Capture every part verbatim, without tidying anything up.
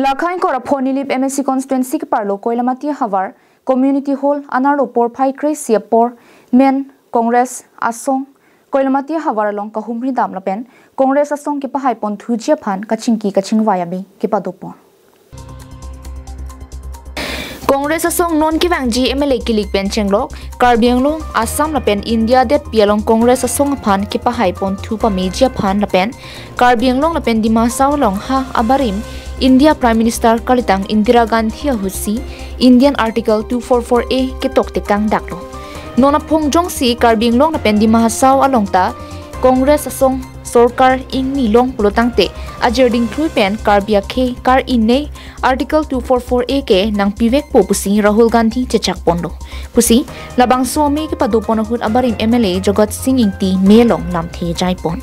Lakhang kora pho Nilip M A C constituency keparlo Koilamati havar community hall anerlo porphai kre-isi apor men Congress asong Koilamati havar along kahumri dam lapen Congress asong kepahai pon thuji aphan kachingki kachingvai abe kepadopon. Congress asong non kevangji M L A kilik pen chenglok Karbi Anglong, Assam lapen India detpi along Congress asong aphan kepahai pon thu pameji aphan lapen Karbi Anglong lapen Dima Hasao along ha abarim India Prime Minister kalitang Indira Gandhi ahutsi Indian Article two four four A ketok tekang daklo. Non aphong jongsi Karbi Anglong lapen Dima Hasao along ta Congress asong sorkar ingni long pulo tangte ajir dingthui pen Karbi akhei kar-inei Article two four four A ke nangpivekpo pusi Rahul Gandhi chechak ponlo. Pusi labangso ame kepadopon ahut abarim M L A Jagat Sing Engti me along lamthe jaipon.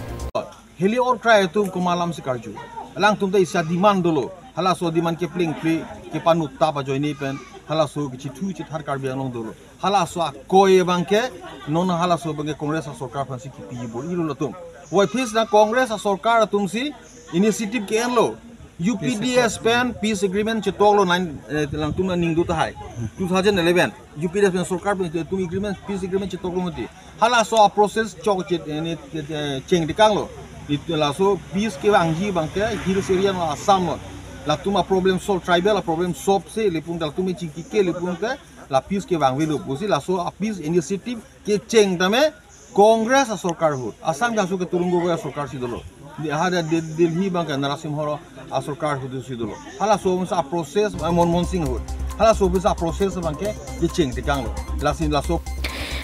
Heli or krai atum komat alam si karju. Alangtum ta isi a-demand dolo. Halaso demand kepleng ple kepanut tap ajoine pen halaso kechithu chethar Karbi Anglong dolo. Halaso akoi abangke non halaso abangke Congress asorkar aphansi kipi bo ilo latum. Wai phis na Congress asorkar atumsi initiative ke-enlo. U P D S pen peace agreement chetoklo nine, eh, alangtum aning do tahai. Two thousand eleven U P D S pen sorkar pen atum agreement, peace agreement chetoklo mati. Halaso a-process chok chet, eh, ni, eh, cheng tekanglo. It laso peace kevangji abangke hills area lo, Assam lo. Latum a-problem solve, tribal a-problem solve si lapu latum chingki ke lapu ke la peace kevang avelo pusi laso a-peace initiative kecheng tame Congress asorkar ahut. Assam ke aso ke Tarun Gogoi asorkar si dolo. Di ha de Del-, Delhi abangke Narasimha Rao asorkar ahut si dolo. Halaso abangsa a-process, eh, Manmohan Singh ahut. Halaso abangsa a-process abangke kecheng tekanglo. Lasi laso.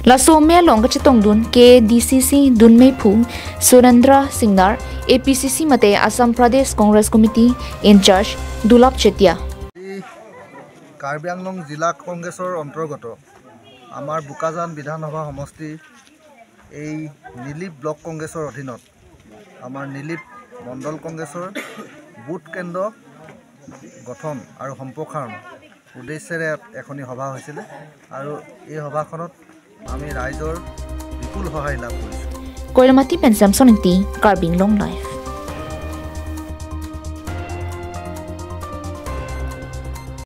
Laso ame along kachetongdun K D C C dunmeiphu Surendra Singnar, A P C C mate Assam Pradesh Congress Committee in charge Dulab Chetia. এই কাৰ্বি আংলং জিলা কংগ্ৰেছৰ অন্তৰ্গত আমাৰ বোকাজান বিধানসভা সমষ্টিৰ এই নিলিপ ব্লক কংগ্ৰেছৰ অধীনত আমাৰ নিলিপ মণ্ডল কংগ্ৰেছৰ বুথ কেন্দ্ৰ গঠন আৰু সম্প্ৰসাৰণ উদ্দেশ্যেৰে ইয়াত এখনি সভা হৈছিলে আৰু এই সভাখনত আমি ৰাইজৰ বিপুল সঁহাৰি লাভ কৰিছোঁ। Koilamati pen Samson Engti, Karbi Anglong Live.